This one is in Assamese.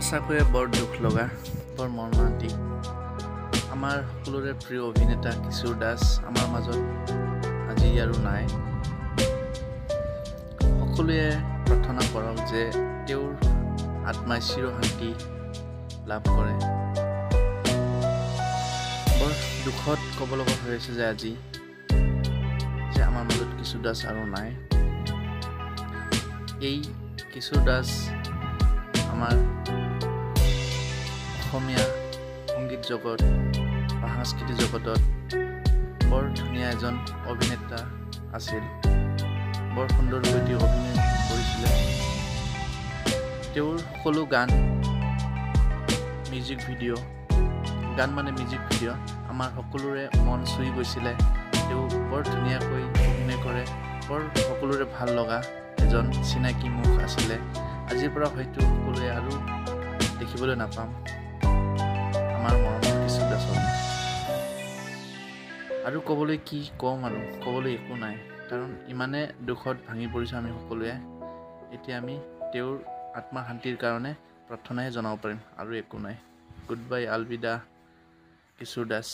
সঁচাকৈয়ে বৰ দুখ লগা, বৰ মৰ্মান্তিক। আমাৰ সকলোৰে প্ৰিয় অভিনেতা কিশোৰ দাস আমাৰ মাজত আজি আৰু নাই। সকলোৱে প্ৰাৰ্থনা কৰক যে তেওঁৰ আত্মাই চিৰশান্তি লাভ কৰে। বৰ দুখত ক'ব লগা হৈ আছে যে আজি যে আমাৰ মাজত কিশোৰ দাস আৰু নাই। এই কিশোৰ দাস আমাৰ অসমীয়া সংগীত জগত বা সাংস্কৃতিক জগতত বৰ ধুনীয়া এজন অভিনেতা আছিল। বৰ সুন্দৰকৈ তেওঁ অভিনয় কৰিছিলে। তেওঁৰ সকলো গান, মিউজিক ভিডিঅ', গান মানে মিউজিক ভিডিঅ' আমাৰ সকলোৰে মন চুই গৈছিলে। তেওঁ বৰ ধুনীয়াকৈ অভিনয় কৰে, বৰ সকলোৰে ভাল লগা এজন চিনাকি মুখ আছিলে। আজিৰ পৰা হয়তো সকলোৱে আৰু দেখিবলৈ নাপাম আমাৰ মৰমৰ কিশোৰ দাসক। আৰু ক'বলৈ কি ক'ম, আৰু ক'বলৈ একো নাই, কাৰণ ইমানে দুখত ভাঙি পৰিছোঁ আমি সকলোৱে। এতিয়া আমি তেওঁৰ আত্মা শান্তিৰ কাৰণে প্ৰাৰ্থনাহে জনাব পাৰিম, আৰু একো নাই। গুড বাই, আলবিদা কিশোৰ দাস।